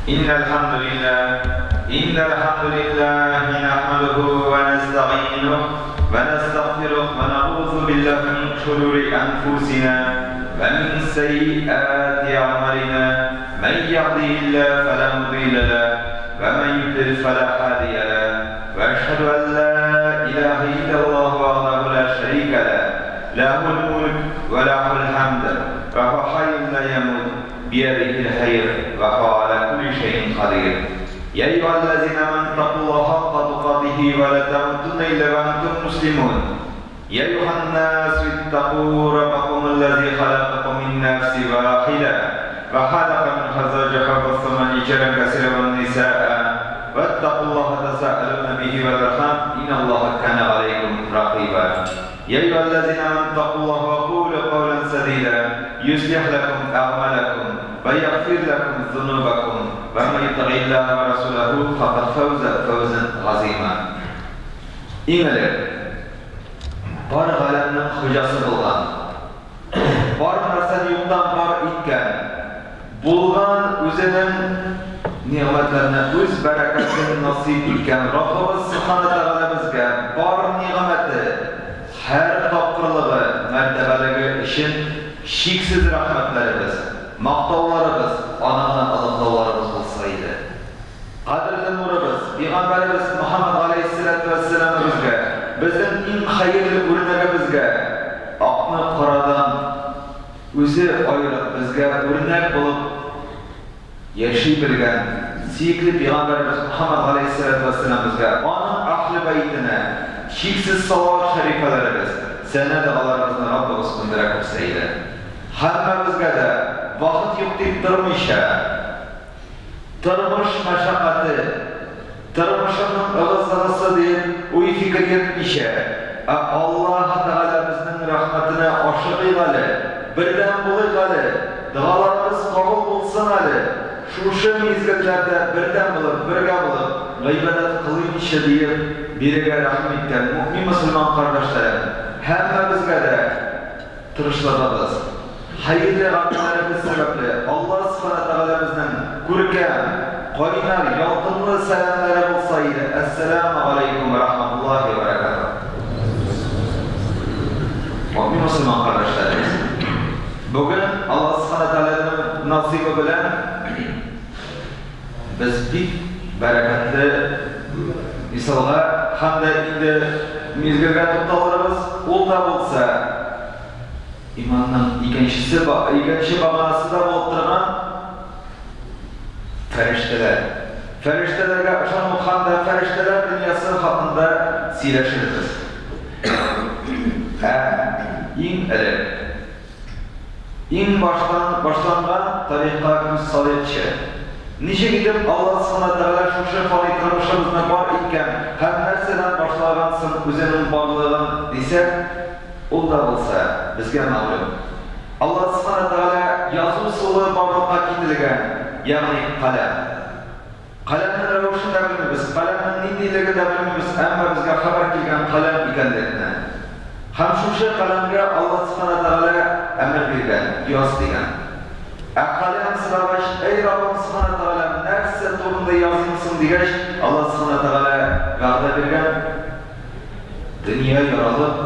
إن الحمد لله إن الحمد لله نحمده ونستعينه ونستغفره ونعوذ بالله من شرور أنفسنا ومن سيئات أعمالنا من يهده الله فلا مضل له ومن يضلل فلا هادي له وأشهد أن لا إله إلا الله وحده لا شريك له له الملك وله الحمد وهو حي لا يموت بيده الخير وهو على كل شيء قدير يا أيها الذين آمنوا اتقوا الله حق تقاته ولا تموتن إلا وأنتم مسلمون يا أيها الناس اتقوا ربكم الذي خلقكم من نفس واحدة وخلق منها زوجها وبث منهما رجالا كثيرا والنساء واتقوا الله تساءلون به والأرحام إن الله كان عليكم رقيبا يا أيها الذين آمنوا اتقوا الله وقولوا قولا سديدا يصلح لكم أعمالكم ويغفر لكم ذنوبكم ومن يطع الله ورسوله فقد فاز فوزا عظيما Иң элек, бар галәмнең хуҗасы булган, бар нәрсәне юктан бар иткән, булган үзенең нигъмәтләренә үз бәрәкәтен насыйп иткән Раббыбыз Сүбхәнә Тәгаләбезгә бар нигъмәте, һәр тапкырлыгы, мәртәбәлеге өчен чиксез рәхмәтләребез, мактауларыбыз, Аны гына олыглауларыбыз булса иде. Кадерле нурыбыз, пигамбәребез Мөхәммәд галәйһиссәләтү вәссәламебезгә, безнең иң хәерле үрнәгебезгә, акны карадан үзе аерып, безгә үрнәк булып яши белгән сөекле пигамбәребез Мөхәммәд галәйһиссәләтү вәссәламебезгә, аның әһле бәйтенә чиксез салават шәрифәләребез, сәнә-догаларыбызны Раббыбыз күндерә күрсә иде. Һәммәбезгә дә, вакыт юк дип тормыйча, Тормыш мәшәкате, тормышымның ыгы-зыгысы диеп уй-фикер йөртмичә, ә Аллаһы Тәгаләбезнең рәхмәтенә ашыгыйк әле, бердәм булыйк әле, догаларыбыз кабул булсын әле, шушы мизгелләрдә бердәм булып, бергә булып, гыйбадәт кылыймчы диеп бирегә рәхим иткән мөэмин-мөселман кардәшләрем, һәммәбезгә дә Тырышлыгыбыз, хәерле гамәлләребез сәбәпле, Аллаһ Сүбхәнә Тәгаләбезнең күркәм, кайнар, ялкынлы сәламнәре булса иде, Әссәләмү галәйкүм вә рахматуллаһи вә бәрәкәтүһ. Мөэмин мөселман кардәшләребез! Бүген Аллаһ Сүбхәнә Тәгаләнең насыйбы белән без бик бәрәкәтле мисалга һәм дә инде мизгелгә тукталырбыз, ул да булса, иманның икенчесе, икенче баганасы да булып торган фәрештәләр. Фәрештәләргә ышану һәм дә фәрештәләр дөньясы хакында сөйләшербез. Ә иң элек, Иң баштан башланган тарихка күз салыйкчы. Ничек итеп Аллаһ Сүбхәнә Тәгалә шушы фани тормышыбызны бар иткән һәм нәрсәдән башлаган соң үзенең барлыгын дисәк, ул да булса, безгә мәгълүм. Аллаһ Сүбхәнә Тәгалә язу ысулы барлыкка кителгән, ягъни каләм. Каләмнең рәвешен дә белмибез, каләмнең ниндилеген дә белмибез, әмма безгә хәбәр килгән каләм икәнлекне. Һәм шушы каләмгә Аллаһ Сүбхәнә Тәгалә әмер биргән, яз дигән. Ә каләм сорагач, Әй Раббым Сүбхәнә Тәгаләм, нәрсә турында языйм соң дигәч, Аллаһ Сүбхәнә Тәгалә вәгъдә биргән, Дөнья яралып,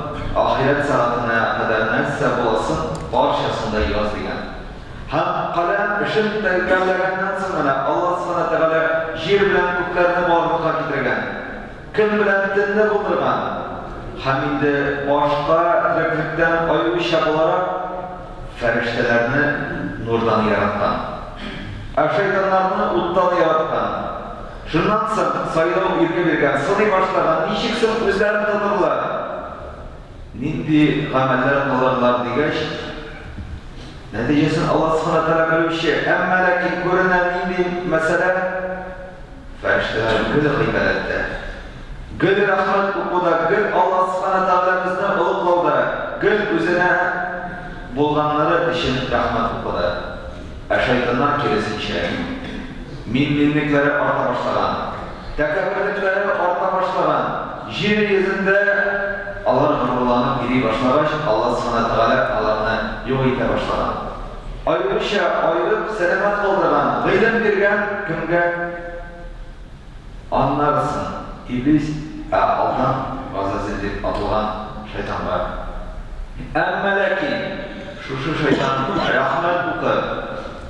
ахирәт сәгатенә кадәр нәрсә буласын, барчасын да яз дигән. Һәм каләм эшен тәмамлаганнан соң гына Аллаһ Сүбхәнә Тәгалә җир белән күкләрне барлыкка китергән, көн белән төнне булдырган һәм инде башка тереклектән аеруча буларак фәрештәләрне нурдан яраткан, ә шайтаннарны уттан яраткан. Шуннан соң сайлау ирке биргән, сыный башлаган, ничек соң үзләрен тотырлар, нинди гамәлләр кылырлар дигәч, Нәтиҗәсен Аллаһ Сүбхәнә Тәгалә белүче, әмма ләкин күренә нинди мәсьәлә? Фәрештәләр гел гыйбадәттә. Гел рәхмәт укуда, гел Аллаһ Сүбхәнә Тәгаләбезне олуглауда, гел үзенә булганнары өчен рәхмәт укуда. Ә шайтаннар киресенчә, мин-минлекләре арта башлаган. Тәкәбберлекләре арта башлаган, җир йөзендә алар горурланып йөри башлагач, Аллаһ Сүбхәнә Тәгалә аларны юк итә башлаган. Аеруча аерып сәламәт калдырган, гыйлем биргән кемгә? Аннары соң Иблис, ә алдан Газазил дип аталган шайтанга. Әмма ләкин шушы шайтан рәхмәт укып,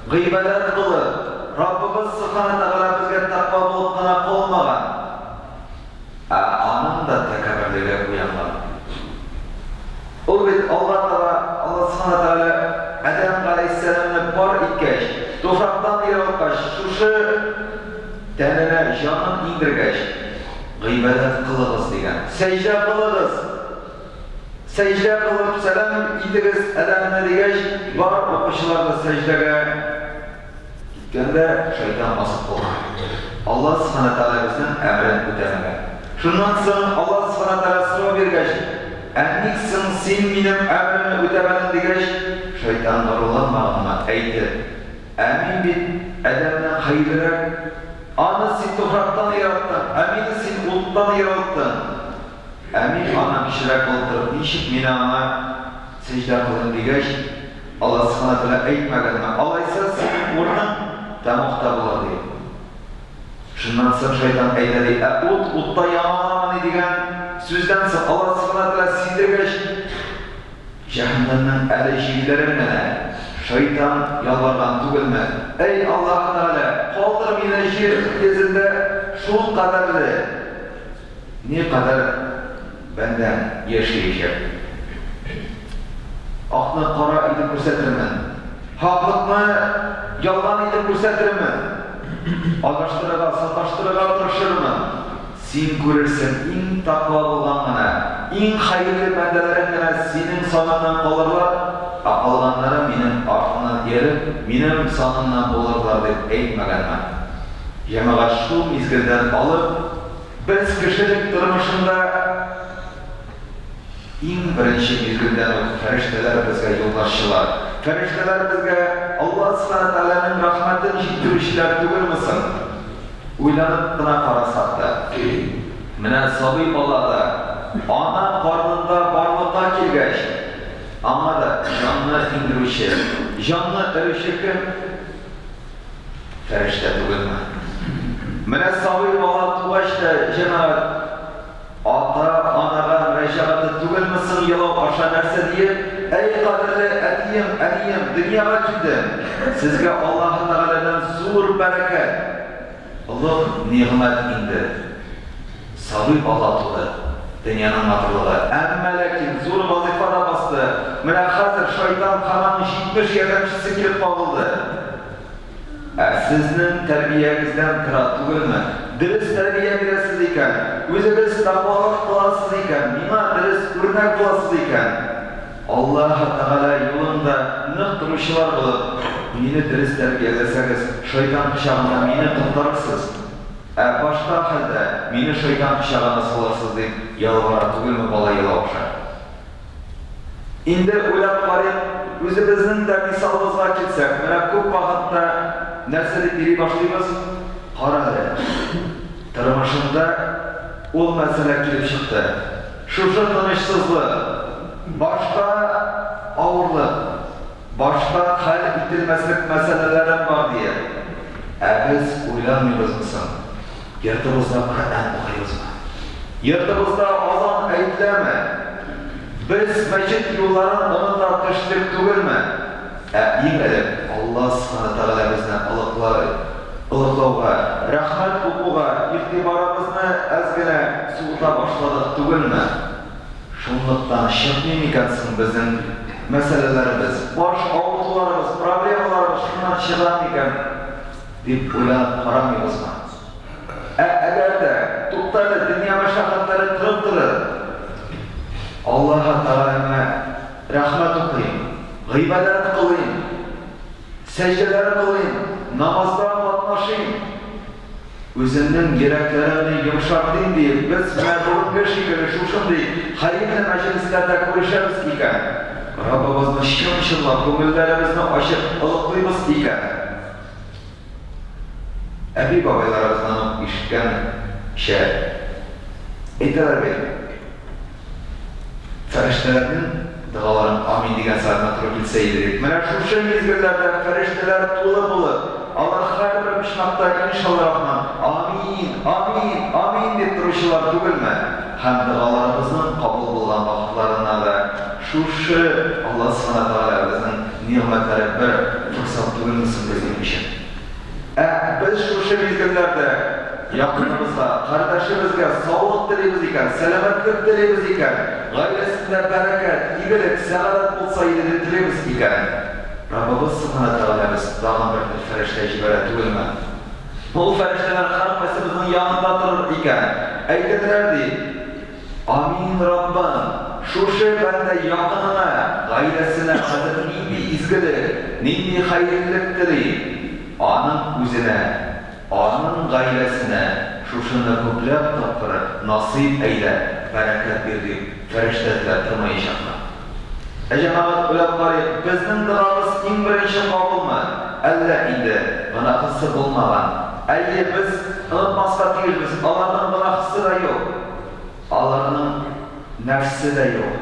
гыйбадәт кылып, Раббыбыз Субхана Тәгалә безгә тәкъва булып кына калмаган, ә аның да тәкәбберлеге уянган. Ул бит алга таба Алла Субхана Тәгалә Адәм галәйһиссәламне бар иткәч, туфрактан яралткач, шушы тәненә җанын иңдергәч, гыйбадәт кылыгыз дигән. Сәҗдә кылыгыз! Сәҗдә кылып сәлам итегез Адәмне дигәч, бар укучылар да сәҗдәгә Киткәндә шайтан басып калган. Алла Сүбхәнә Тәгалә безнең әмерен үтәмәгән. Шуннан соң Алла Сүбхәнә Тәгалә сорау биргәч, Ә ник соң син минем әмеремне үтәмәдең дигәч, шайтан горурланмаганмы, әйтеп, Ә мин бит Адәмнән хәерлерәк, аны син туфрактан яраттың, ә мине син уттан яралттың. Ә мин аннан кечерәк булып торып, ничек мин аңа сәҗдә кылыйм дигәч, Алла Сүбхәнә Тәгалә әйтмәгәнме, алайса синең урының тәмугта булыр, диеп. Шуннан соң шайтан әйтә ди, ә ут утта яналамыни дигән сүздән соң Алла Сүбхәнә Тәгалә сиздергәч, җәһәннәмнең әле җилләрен генә шайтан ялварган түгелме, Әй Аллаһы Тәгалә, калдыр мине җир йөзендә шул кадәрле, Никадәр бәндәң яшәячәк. Акны кара итеп күрсәтермен. Хаклыкны ялган итеп күрсәтермен. Адаштырырга, саташтырырга тырышырмын. Син күрерсең, иң тәкъва булган гына, иң хәерле бәндәләрең генә синең саныңнан калырлар, ә калганнары минем артымнан ияреп, минем санымнан булырлар, дип әйтмәгәнме? Җәмәгать, шул мизгелдән алып, Без кешелек тормышында иң беренче мизгелдән үк фәрештәләр безгә юлбашчылар. Фәрештәләр безгә Алла Сүбхәнә Тәгаләнең рәхмәтен җиткерүчеләр түгелме соң? Уйланып кына карасак та, менә сабый бала да ана карынында барлыкка килгәч, аңа да җанны иңдерүче, җанны өрүче кем? Фәрештә түгелме? Менә сабый бала тугач та, җәмәгать, ата-анага мөрәҗәгате түгелме соң елау аша нәрсә диеп, Әй, кадерле әтием, әнием, дөньяга килдем, сезгә Аллаһы Тәгаләдән зур бәрәкәт, олуг нигъмәт иңде. Сабый бала туды. Дөньяның матурлыгы. Әмма ләкин зур вазыйфа да басты. Менә хәзер шайтан һәм аның 70 ярдәмчесе килеп кагылды. Ә сезнең тәрбиягездән тора түгелме? Дөрес тәрбия бирәсез икән, үзегез тәкъвалык кыласыз икән, миңа дөрес үрнәк буласыз икән, Аллаһы Тәгалә юлында нык торучылар булып, мине дөрес тәрбияләсәгез, шайтан кочагыннан мине коткарырсыз. Ә башка хәлдә мине шайтан кочагына салырсыз, дип ялвара түгелме бала елау аша. Инде уйлап карыйк, үзебезнең дә мисалыбызга килсәк, менә күп вакытта нәрсә дип йөри башлыйбыз? Карале, тормышымда ул мәсьәлә килеп чыкты. Шушы тынычсызлык, башка авырлык, Башта хәл ителмәслек мәсьәләләрем бар, диеп. Ә без уйланмыйбызмы соң? Йортыбызда Коръән укыйбызмы? Йортыбызда азан әйтеләме? Без мәчет юлларын оныта төштек түгелме? Ә иң элек Алла Сүбхәнә Тәгалә безне олыклай, олыклауга, рәхмәт укуга игътибарыбызны әз генә суыта башладык түгелме? Шунлыктан чыкмый микән соң безнең мәсьәләләребез, баш авыртуларыбыз, проблемаларыбыз шуннан чыга микән, дип уйланып карамыйбызмы? Ә әгәр дә, туктале, дөнья мәшәкатьләре торып торыр, Аллаһы Тәгаләмә рәхмәт укыйм, гыйбадәт кылыйм, сәҗдәләр кылыйм, намазда катнашыйм, Үземнең йөрәкләремне йомшартыйм диеп, без менә бүгенге шикелле шушындый хәерле мәҗлесләрдә күрешәбез икән, Раббыбызны чын-чынлап, күңелләребезне ачып олыклыйбыз икән, әби-бабайларыбыздан ук ишеткәнчә әйтәләр бит, фәрештәләрнең. Догаларың амин дигән сәгатенә туры килсә иде дип. Менә шушы мизгелләрдә фәрештәләр тулы булып, алар һәрбер почмакта иншалла рахман, амин, амин, амин дип торучылар түгелме? Һәм догаларыбызның кабул булган вакытларына да шушы Алла Субхана Тәгаләбезнең нигъмәтләре бер форсат түгелме соң безнең өчен? Ә без шушы мизгелләрдә якыныбызга, кардәшебезгә саулык телибез икән, сәламәтлек телибез икән, гаиләсендә бәрәкәт, игелек, сәгадәт булса иде дип телибез икән, Раббыбыз Сүбхәнә Тәгаләбез тагын бер төр фәрештә җибәрә түгелме? Ул фәрештәләр һәркайсыбызның янында торыр икән, әйтерләр ди, Амин, Раббым, шушы бәндә якынына, гаиләсенә хәзер нинди изгелек, нинди хәерлелек тели, аның үзенә, аның гаиләсенә шушыны күпләп тапкыр насыйп әйлә, бәрәкәт бир, дип фәрештә теләп тормаячакмы? Ә җәмәгать, уйлап карыйк, безнең догабыз иң беренче кабулмы, әллә инде гөнаһысы булмаган? Әйе, без онытмаска тиешбез, аларның гөнаһысы да юк, аларның нәфсе дә юк.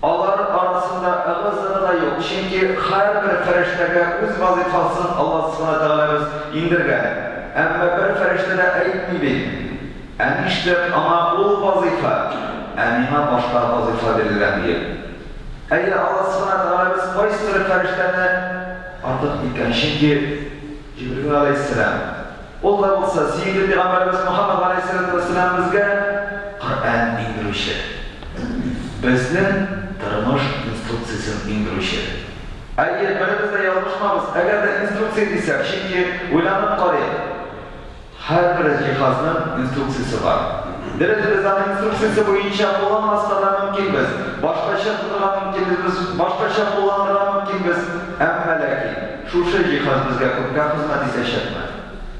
Алар арасында ыгы-зыгы да юк, чөнки һәрбер фәрештәгә үз вазыйфасын Аллаһ Субхана Тәгаләбез иңдергән. Әмма бер фәрештә дә әйтми бит, Ә нишләп аңа ул вазыйфа, ә миңа башка вазыйфа бирелгән, диеп. Әйе, Аллаһ Сүбхәнә Тәгаләбез кайсыдыр фәрештәне артык иткән, чөнки Җибрил галәйһиссәлам, ул да булса, сөекле пәйгамбәребез Мөхәммәд галәйһиссәләтү вәссәлам безгә Коръән иңдерүче, безнең тормыш инструкциясен иңдерүче. Әйе, беребез дә ялгышмабыз, әгәр дә инструкция дисәк, чөнки, уйланып карыйк, Һәрбер җиһазның инструкциясе бар. Дөрес, без аны инструкциясе буенча кулланмаска да мөмкинбез, башкача тотырга мөмкинбез, башкача кулланырга мөмкинбез, әмма ләкин шушы җиһаз безгә күпкә хезмәт итәчәкме?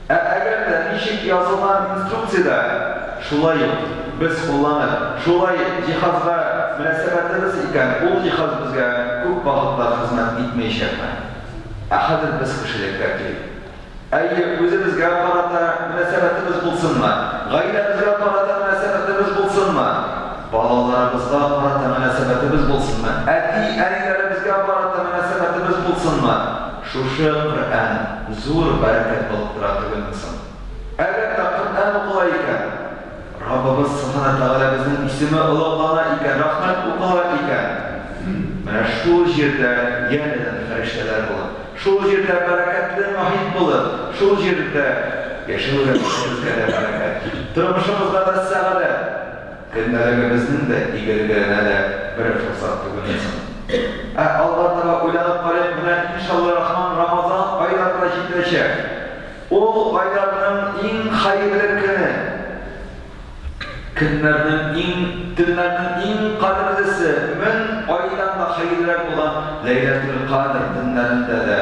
Ә әгәр дә ничек язылган инструкциядә, шулай ук без кулланып, шулай җиһазга мөнәсәбәтебез икән, ул җиһаз безгә күп вакытлар хезмәт итмәячәкме? Ә хәзер без кешелеккә килик. Әйе, үзебезгә карата мөнәсәбәтебез булсынмы, гаиләбезгә карата мөнәсәбәтебез булсынмы, балаларыбызга карата мөнәсәбәтебез булсынмы, әти-әниләребезгә карата мөнәсәбәтебез булсынмы, шушы Коръән зур бәрәкәт булып тора түгелме соң? Әгәр дә Коръән укыла икән, Раббыбыз Сүбхәнә Тәгаләбезнең исеме олуглана икән, рәхмәт укыла икән, менә шул җирдә янәдән фәрештәләр булып, шул җирдә бәрәкәтле мохит булып, шул җирдә яшәү рәвешебезгә дә бәрәкәт, тормышыбызга да сәгадәт, көндәлегебезнең дә игелегенә дә бер форсат түгелме соң? Ә алга таба уйланып карыйк, менә, иншалла рахман, Рамазан айлары да җитәчәк. Ул айларның иң хәерле көне, көннәрнең иң, төннәрнең иң кадерлесе, 1000 айдан да хәерлерәк булган Ләйләтүл-Кадр төннәрендә дә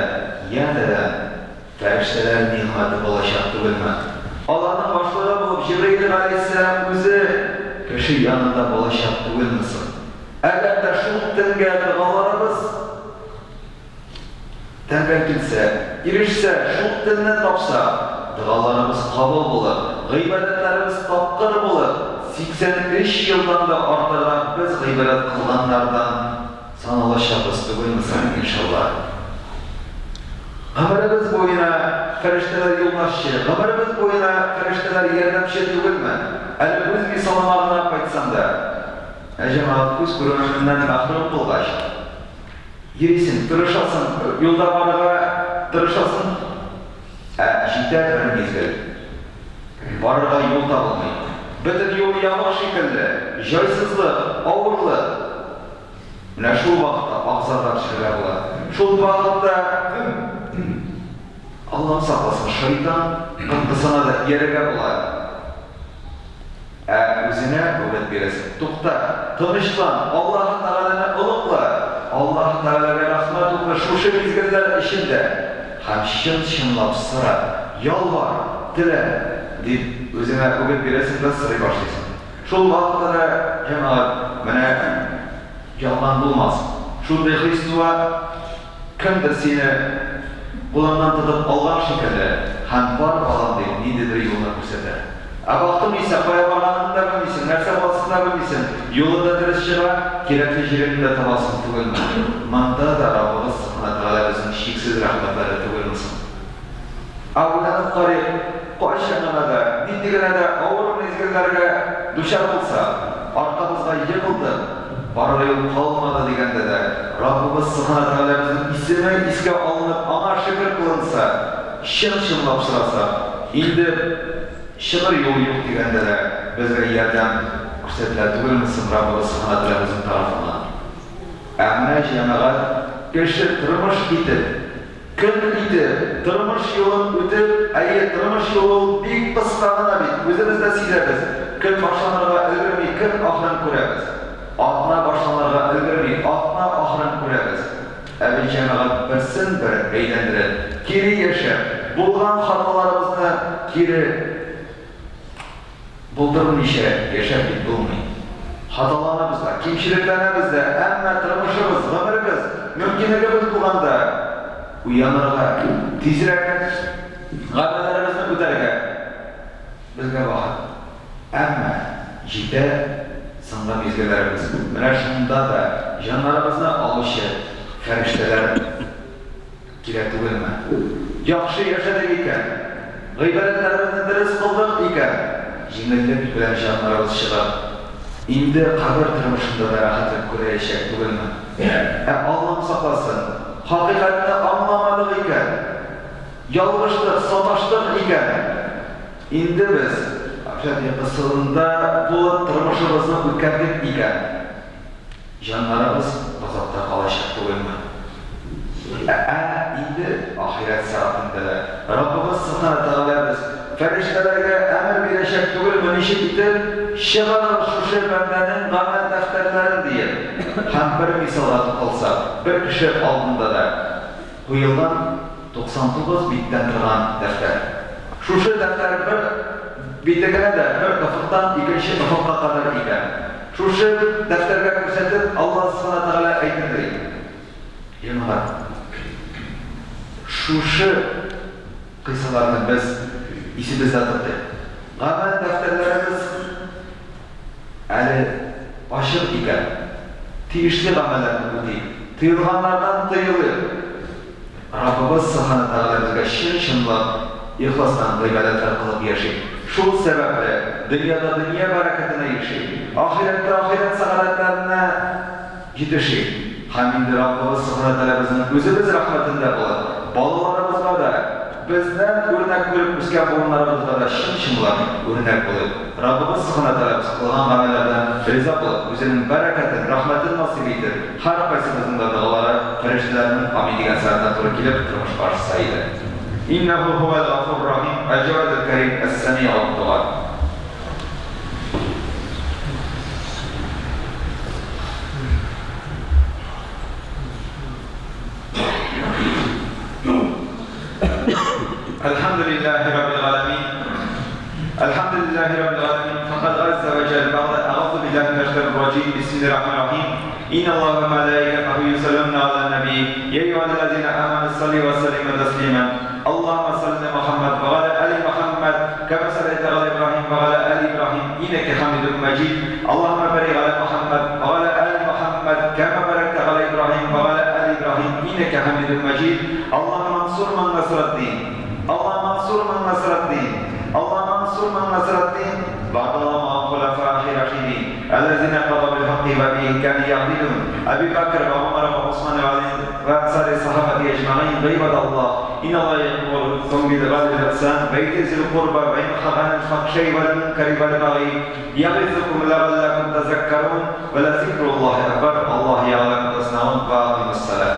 янә дә фәрештәләр нигъмәте булачак түгелме? Аларның башлыгы булып Җибраил галәйһиссәлам үзе кеше янында булачак түгелме соң? Әгәр дә шул төнгә догаларыбыз Тәңгәл килсә, ирешсә, шул телне тапса, догаларыбыз кабул булыр, гыйбадәтләребез тапкыр булыр, 83 елдан да артыграк без гыйбадәт кылганнардан саналачакбыз түгелме соң, иншалла. Гомеребез буена фәрештәләр юлбашчы, гомеребез буена фәрештәләр ярдәмче түгелме? Әле үз мисалыма гына кайтсам да, ә җәмәгать күз күременнән мәхрүм булгач, Йөрисең, тырышасың, юлда барырга тырышасың, ә җитә бер мизгел. Барырга юл табылмый. Бөтен юл ябык шикелле, җайсызлык, авырлык. Менә шул вакытта абзарга төшәргә була. Шул вакытта, Аллам сакласын, шайтан пыскысына да иярергә була. Ә үзеңә үгет бирәсең, Тукта, тынычлан, Аллаһы Тәгаләне олугла, Аллаһы Тәгаләгә рәхмәт укы шушы мизгелләр эчендә һәм чын-чынлап сора, ялвар, телә, дип үзеңә үгет бирәсең дә сорый башлыйсың. Шул вакытта да, җәмәгать, менә ялган булмас, шундый хис туа, Кемдер сине кулыңнан тотып алган шикелле һәм бар, балам, дип, ниндидер юлны күрсәтә. Ә бактың исә, кая барганыңны да белмисең, нәрсә буласын да белмисең, юлы да дөрес чыга, кирәкле җиреңне дә табасың түгелме? Монда да Раббыбыз Субхана Тәгаләбезнең чиксез рәхмәтләре түгелме соң? Ә уйланып карыйк, кайчан гына да, нинди генә дә авыр мизгелләргә дучар булсак, аркабызга егылдык, барыр юл калмады дигәндә дә, Раббыбыз Субхана Тәгаләбезнең исеме искә алынып, Аңа шөкер кылынса, Чын-чынлап сорасак, инде чыгыр юл юк дигәндә дә безгә ярдәм күрсәтелә түгелме соң Раббыбыз Субхана Тәгаләбезнең тарафыннан? Ә менә, җәмәгать, кеше тормыш итеп, көн итеп, тормыш юлын үтеп, әйе, тормыш юлы ул бик кыска гына бит, үзебез дә сизәбез, көн башланырга өлгерми, көн ахырын күрәбез, атна башланырга өлгерми, атна ахырын күрәбез. Ә бит җәмәгать берсен-бер әйләндереп, кире яшәп, булган хаталарыбызны кире булдырмыйча яшәп бит булмый. Хаталанабыз да, кимчелекләнәбез дә, әмма тормышыбыз, гомеребез, мөмкинлегебез булганда уянырга, тизрәк гамәлләребезне үтәргә безгә вакыт. Әмма җитә соңгы мизгелләребез. Менә шунда да җаннарыбызны алучы фәрештәләр килә түгелме? Яхшы яшәдек икән, гыйбадәтләребезне дөрес кылдык икән, җиңеллек белән җаннарыбыз чыгып, инде кабер тормышында да рәхәтлек күрәячәк түгелме? Ә Аллам сакласын, хакыйкатьне аңламадык икән, ялгыштык, саташтык икән, Инде без гафләт йокысында булып тормышыбызны үткәрдек икән, җаннарыбыз газапта калачак түгелме? Ә инде ахирәт сәгатендә дә Раббыбыз Субхана Тәгаләбез фәрештәләргә әмер бирәчәк түгелме, ничек итеп чыгарыгыз шушы бәндәнең гамәл дәфтәрләрен диеп? Һәм бер мисалга тукталсак, бер кеше алдында да куелган 99 биттән торган дәфтәр. Шушы дәфтәр бер бите генә дә бер офыктан икенче офыкка кадәр икән. Шушы дәфтәргә күрсәтеп, Аллаһ Субхана Тәгалә әйтер ди, Җәмәгать, шушы кыйссаларны без исебездә тотыйк. Гамәл дәфтәрләребез әле ачык икән, тиешле гамәлләрне үтик, тыелганнардан тыелыйк. Раббыбыз Субхана Тәгалә безгә чын-чынлап, ихластан гыйбадәтләр кылып яшик. Шул сәбәпле, дөньяда дөнья бәрәкәтенә ирешик, ахирәттә ахирәт сәгадәтләренә җитешик. Һәм инде Раббыбыз Субхана Тәгалә безнең үзебез рәхмәтендә булып, балаларыбызга да, бездән үрнәк күреп үскән буыннарыбызга да чын-чынлап үрнәк булыйк. Раббыбыз Субхана Тәгалә без кылган гамәлләрдән риза булып, Үзенең бәрәкәтен, рәхмәтен насыйп итеп, Һәркайсыбызның да догалары фәрештәләрнең амин дигән сәгатенә туры килеп, тормышка ашса иде. Иннәһү һүәл гафур рахим, әл-җәвадел кәрим, әс-сәми'уд дога. Әлхәмдүлилләһи раббил галәмин. Әлхәмдүлилләһи раббил галәмин. Фәкад газзә вә җәл бәгъдә әгъузу биллаһи минәш шайтанир раҗим. Бисмиллаһир рахманир рахим. Инналлаһа вә мәлаикәтәһу юсаллуна галән нәби. Йә әйюһәлләзинә амәнү салли вә сәллимү тәслимән. Аллаһуммә салли галә Мөхәммәд вә галә али Мөхәммәд, кәмә салләйтә галә Ибраһим вә галә али Ибраһим, иннәкә хәмидун мәҗид. Аллаһуммә барик галә Мөхәммәд вә галә али Мөхәммәд, кәмә барәктә галә Ибраһим вә галә али Ибраһим, иннәкә хәмидун мәҗид. Аллаһуммә ансур ман насрат-дин. Аллаһуммә ансур ман насрат-дин. Аллаһуммә ансур ман насрат-дин. Вардаллаһу ан хуләфаихи рашидин, әлләзинә кадау бил-хакки вә бихи кәну ягъдилун, Әби Бәкр вә Гомәр вә Госман вә Али вә әнсари сахабәти әҗмәгыйн, гыйбадаллаһ, инналлаһа йәъмурукум бил-гадли вәл-ихсан, вә итаи зил-курба, вә янһа ганил-фахшаи вәл-мункари вәл-бәгъи, йәгыйзукум ләгалләкум тәзәккәрун, вә ләзикруллаһи әкбәр, Аллаһу йәгъләмү мә таснаун, вә акыймус-саләһ.